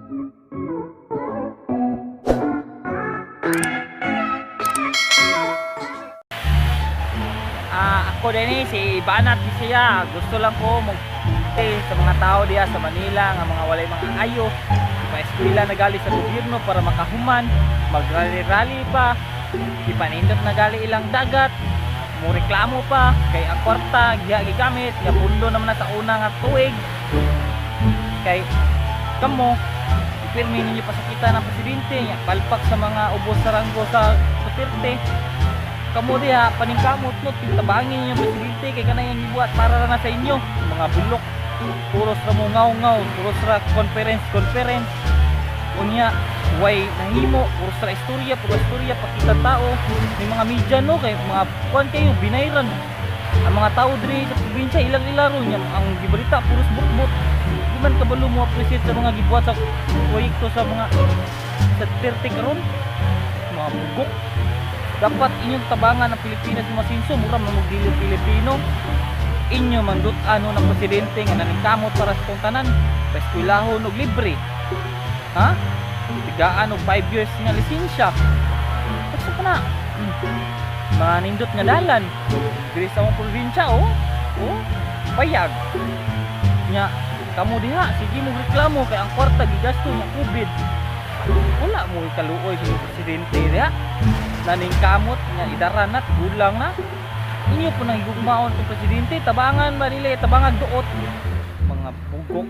Ah, ako din eh, si Banat Bisaya. Gusto lang ko mag sa mga tao diya sa Manila nga mga walay mga ayo. Pa-eskwela na gali sa gobyerno para makahuman, magrally-rally pa, ipanindot na gali ilang dagat, mo reklamo pa kay ang kwarta giha gigamit nga pundo naman na sa una nga tuig kay kamo ipirmi ninyo pasakitan ang presidente nga palpak sa mga ubos sa ranggo sa Duterte. Kamo diha paningkamot no tabangin ninyo ang presidente kay kanang iyang gibuhat para ra na sa inyo, mga bulok. Puros ra mo ngaw-ngaw, puros ra conference conference, unya way nahimo, puros ra istorya, puros istorya pakita tao. May mga media no, kay mga kuan kayo binayran ang mga tao diri sa probinsya, ilang ilaro niya ang gibalita puros butbut. Di man kabalo mo appreciate sa mga gibuhat sa proyekto sa mga sa Duterte karon, mga bugok. Dapat inyong tabangan ang Pilipinas masinso, mura man mo dili Pilipino. Inyo mandut ano ng presidente nga naningkamot para sa itong tanan, paeskwelahon og libre, ha, tigaan og 5 years nga lisensya. Basta pa na mga nindot nga dalan diri sa among probinsya, oh oh payag nya. Kamo diha sige mo reklamo kay ang kwarta gigasto nya COVID. Wala mo ikaluoy sa inyong presidente diha naningkamot nga idara na gulang na. Inyo po nang higugmaon itong presidente, tabangan ba nila, tabangag duot, mga bugok.